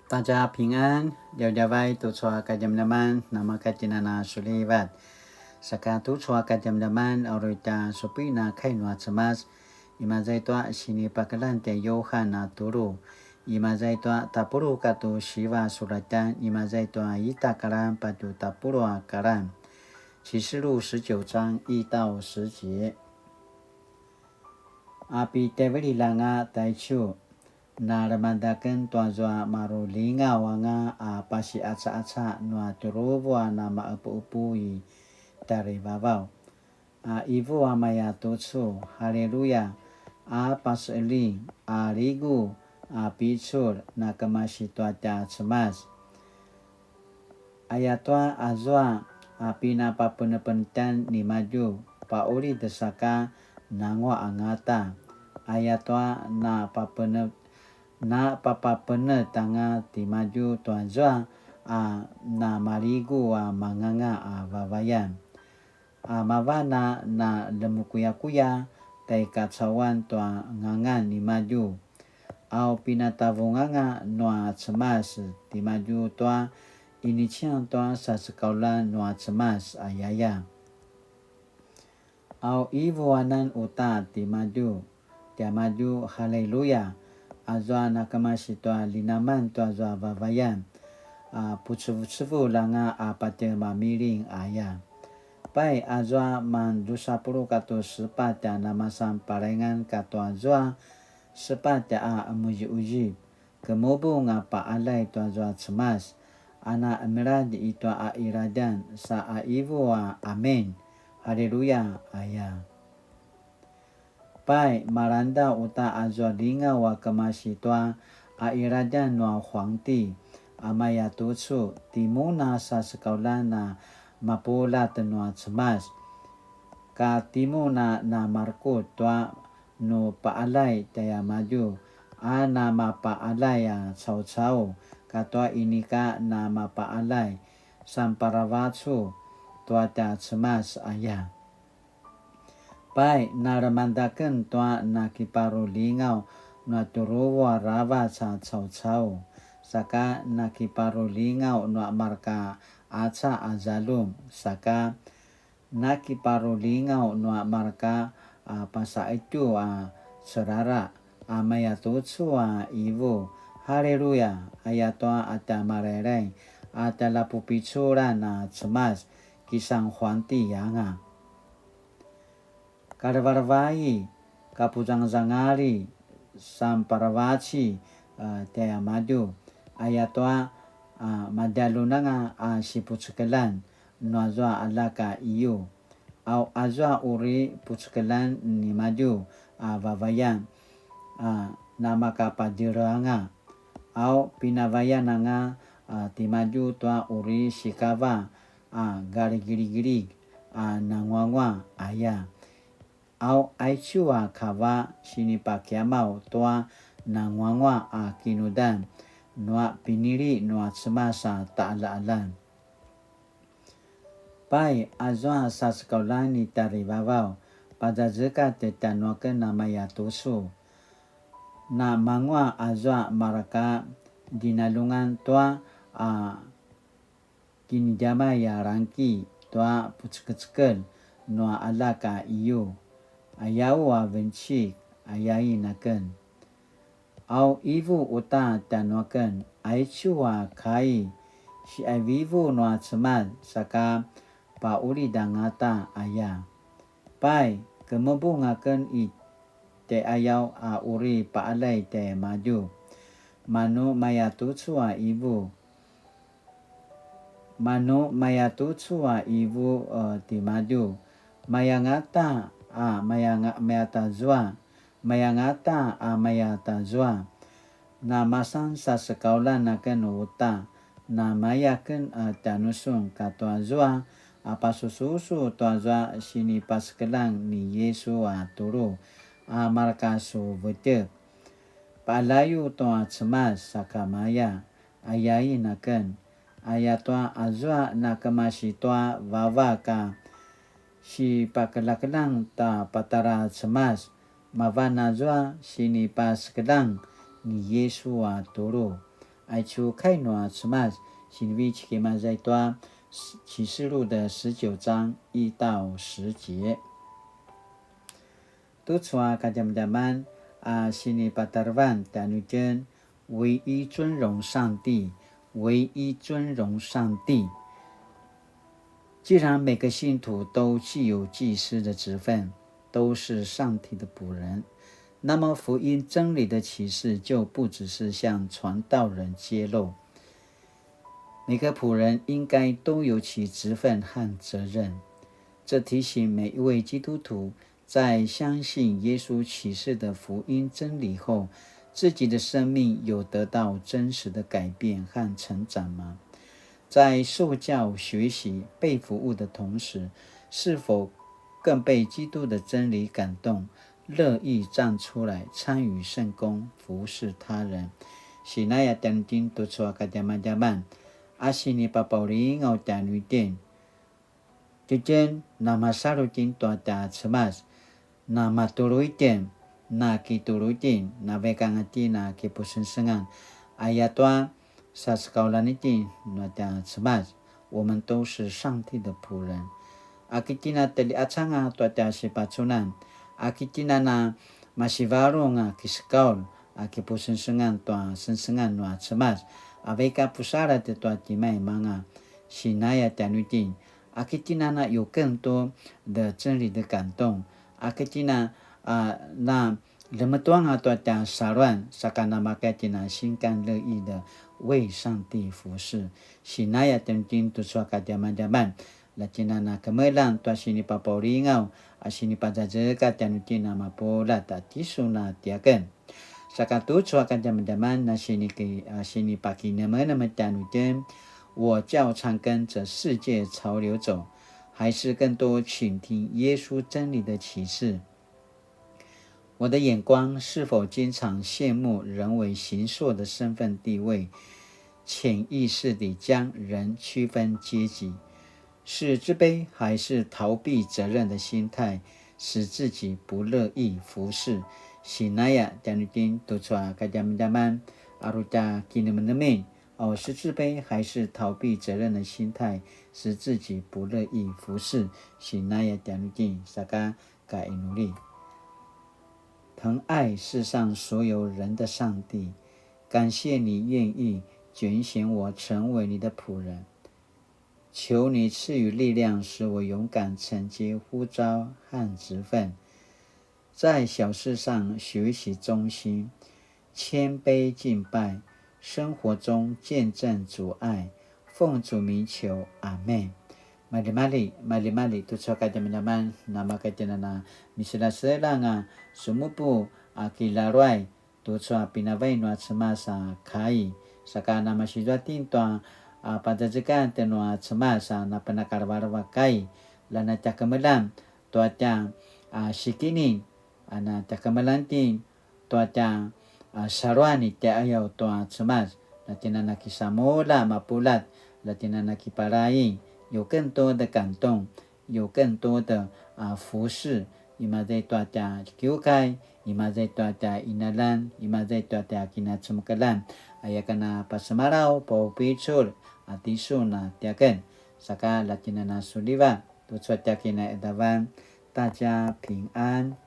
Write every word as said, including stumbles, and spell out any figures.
大家平安, djavadjavay tucu a kadjamadjaman, namakatjinana sulivat. Saka tucu a kadjamadjaman, a uri tja supuin a kai nua Cemas, imaza i tua sinipakeljang tjai Yuhan a tulu, imaza i tua tapuluq katua siva suratjan, imaza i tua ita karan patje tapuluq a karan. 啟示錄十九章一到十節. A pitjaivililj anga taicu, na lemangeda aken tuazua maru lingaw anga a pasiqacaqaca nua tjuruvu a namaqepuqepu i tjarivavaw. A ivu a maya tucu, Haleluya, a paseqeljing, a ligu, a picul, na kemasi tua tja Cemas. Ayatua azua a pinapapenepenetjan nimadju, paqulid saka nanguaq angata. Ayatua napapene-, napapapenet anga timadju tuazua a namaligu a manganga a vavayan. A mavan a na lemukuyakuya tai kacauan tua ngangan nimadju. Au pinatavung anga nua Cemas timadju tua iniciang tua sasekauljan nua Cemas ayaya. Au ivu anan uta timadju, tiamadju, Haleluya, azua na kemasi tua linaman tuazua vavayan, a pucevucevulj anga a patje mamiling aya. Pai, azua mandrusa puluq katua sepatj a namasan palaingan katua zua sepatj a qemuziquzip, kemubung a paqaljay tuazua Cemas, a na qemiladj i tua a qiladjan sa a ivu a Amin, Haleluya aya. Pai, malangeda uta azua lingaw a kemasi tua a qiladjan nua Huangti, a maya tucu, timun a sasekauljan a mapuljat nua Cemas, ka timun a namarekutj tua nu paqaljay tjaiamadju, a namapaqaljay a caucau, katua inika namapaqaljay, sanparavacu tua tja Cemas aya. Pai, na lemangeda aken tua nakiparulingaw nua tjuruvu aravac a caucau, saka nakiparulingaw nua marka qaca a zaljum, saka nakiparulingaw nua marka a pasaqetju a celalaq, a maya tucu a ivu, Haleluya, ayatua a tja Malailai a tjaljapupiculan a Cemas, kisan Huangti anga. Kalevalevai, kapuzangazangali, sanparavaci, a, tjaiamadju, ayatua, a, madjalun anga a sipucekeljan nuazua aljak a iyu. Au azua uri pucekeljan nimadju a vavayan, a, namakapadjele anga. Au pinavayan anga, a, timadju tua uri sikava, a, galigiligilig, a, nanguanguaq aya. Au aicu a kava sinipakiamaw tua nanguanguaq a kinudan nua pinili nua Cemas a taqaljaqaljan. Pai, azua sasekauljan i tjarivavaw, pazazekatj tjanuaken a maya tucu. Namanguaq azua marka dinaljungan tua a kinidjamay a langki tua pucekecekelj nua aljak a iyu, ayau a vencik, ayain aken. Au ivu uta tjanuaken, aicu a kai, siaivivu nua Cemas, saka paqulid angata aya. Pai, kemebung aken i tjaiayaw a uri paqaljay tjaimadju. Manu maya tucu a ivu. Manu maya tucu a ivu, e, timadju. Mayangata a mayanga-, mayatazua. Mayangata a mayatazua. Namasan sasekauljan aken uta, namaya aken a tjanusun katua zua a pasususu tua zua sinipasekeljang ni Yisu a tulu a marka su vetjek. Paqaljayu tua Cemas sakamaya, ayain aken. Ayatua azua nakemasi tua vavak a sipakeljakeljang ta patjara Cemas, mavan azua sinipasekeljang ni Yisu a tulu. Aicu kai nua Cemas, sinivecik imaza i tua 启示录的十九章一到十节。Tucu a kadjamadjaman a sinipatarevan tjanuitjen, 唯一尊荣上帝，唯一尊荣上帝。既然每个信徒都具有祭司的职分，都是上帝的仆人，那么福音真理的启示就不只是向传道人揭露，每个仆人应该都有其职分和责任。这提醒每一位基督徒，在相信耶稣启示的福音真理后，自己的生命有得到真实的改变和成长吗？在受教、学习、被服务的同时，是否更被基督的真理感动，乐意站出来参与圣工，服侍他人？Sinaya tjanuitjen tucu a kadjamadjaman, a sinipapaulingaw tjanuitjen. Tjitjen, namasalu itjen tua tja Cemas, namatulu itjen, nakitulu itjen, navekanga itjen a kipusengsengan. Ayatua, sasekauljan itjen nua tja Cemas, 我们都是上帝的仆人。A ki itjen a teliacanga tua tja sipacunan, a ki itjen a masivarung a kisekaul, a kipusengsengan tua sengsengan nua Cemas, a veka pusaladj tua timaimanga. Sinaya tjanuitjen, a ki itjen a 有更多的真理的感动, a ki itjen a na lemetuanga tua tja saluan, saka namakaya itjen a 心甘乐意的为上帝服侍。Sinaya tjanuitjen tucu a kadjamadjaman, la itjen a na kemeljang tua sinipapaulingaw, a sinipazazekatj tjanuitjen a mapuljat a tisun a tiaken. Saka tucu a kadjamadjaman na siniki-, a sinipakinemenem tjanuitjen, 我较常跟着世界潮流走，还是更多倾听耶稣真理的启示？我的眼光是否经常羡慕人为形塑的身份地位，潜意识地将人区分阶级？是自卑还是逃避责任的心态，使自己不乐意服侍？Sinaya tjanuitjen tucu a kadjamadjaman, aru tja kinemenemen, 哦，是自卑还是逃避责任的心态，使自己不乐意服侍？Sinaya tjanuitjen, saka ka inuli. 疼爱世上所有人的上帝，感谢你愿意拣选我成为你的仆人。求你赐予力量，使我勇敢承接呼召和职分，在小事上学习忠心，谦卑敬拜，生活中见证主爱。奉主名求，阿们。Maljimalji, maljimalji, tucu a kadjamadjaman, namakaya itjen a na miselaselang a semupu a kilaluay, tucu a pinavay nua Cemas a kai, saka namasizua itjen tua a pazazekatj nua Cemas a napenakalevaleva kai, la na tja kemeljang tua tja a sikini, a na tja kemeljang itjen tua tja a saluan i tjaiyaw tua Cemas, la itjen a na kisamulja mapuljat, la itjen a na kipalai, 有更多的感动，有更多的啊服侍，imaza i tua tja kiukai, imaza i tua tja qinaljan, imaza i tua tja kinacemekeljan, aya ken a pasemalaw, paupicul a tisun a tiaken, saka la itjen a na suliva, tucu a tja kinaqadavan, 大家平安。